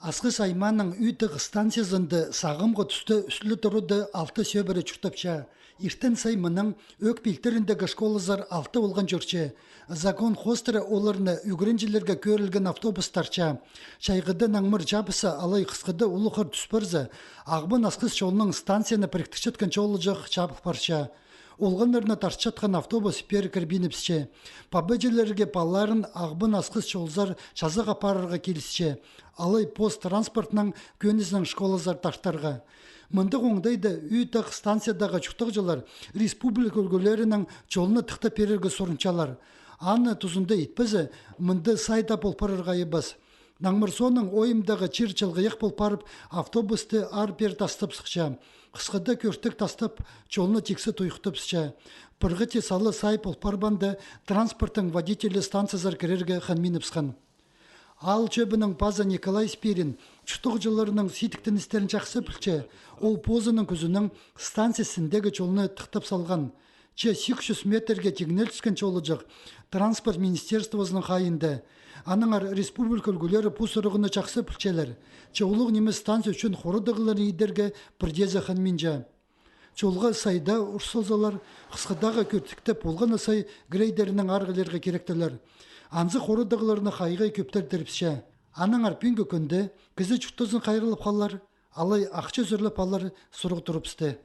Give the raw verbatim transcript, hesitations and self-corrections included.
Асхыс аймааның Ӱӱ тығ станциязында сағамғы туста ӱслӱ турада алты сӧбіре чуртапча. Иртен сай мының ӧӧк пилтіріндегі школазар алты полған чӧрче. Загон хоостыра оларны ӱгренҷілерге кӧрілген автобус тартча. Чайғыда наңмыр чабысса, алай хысхыда улуғ хыр тӱс парза, Ағбан Асхыс чолының станцияны піріктірчеткен чолыҷах чабыл парча. Олғаннарны тартчатхан автобус пеер кірбинібісче. Пабаҷыларға палаларын Ағбан Асхыс чолзар чазағ апарарға килісче. Алай пос транспортнаң кӧнізінең школазар тартарға. Мындағ оңдайда Ӱӱ тығ станциядағы чуртағҷылар республика ӱлгӱлерінең чолны тыхтап пирерге сурынчалар. Аны тузында итпезе, мында сай даа пол парарға айабас. Наңмыр соонаң ойымдағы чир чылғыях пол парып, автобусты аар-пеер тастап сыхча. Хысхыда кӧртік тастап, чолны тиксі туйыхтапча. Пырғы тее сала сай пол парбаанда, транспорттың водителі станциязар кірерге хынминібіскен. Аал чӧбінің пазы Николай Спирин чуртағҷыларның сидіктеністерін чахсы пілче. Ол позының кӱзінең станция істіндегі чолны тыхтап салған. Че сигіс чӱс метрге тиңнел тӱскен чолыҷах транспорт министерствозының хайиинда. Аннаңар республика ӱлгӱлері пу сурығны чахсы пілчелер. Че улуғ нимес станция ӱчӱн хорадағларын идерге пірдеезі хынминча. Чолға сай даа ӱр салзалар, хысхыдағы кӧртікті полған на сай грейдерінең арығлирға киректелер. Анзы хорадағларны хайығ кӧптірібісче. Аннаңар пӱӱнгі кӱнде кізі чуртазын хайраллап халар, алай ахча ӱзӱрлеп алар сурығ турыбысты.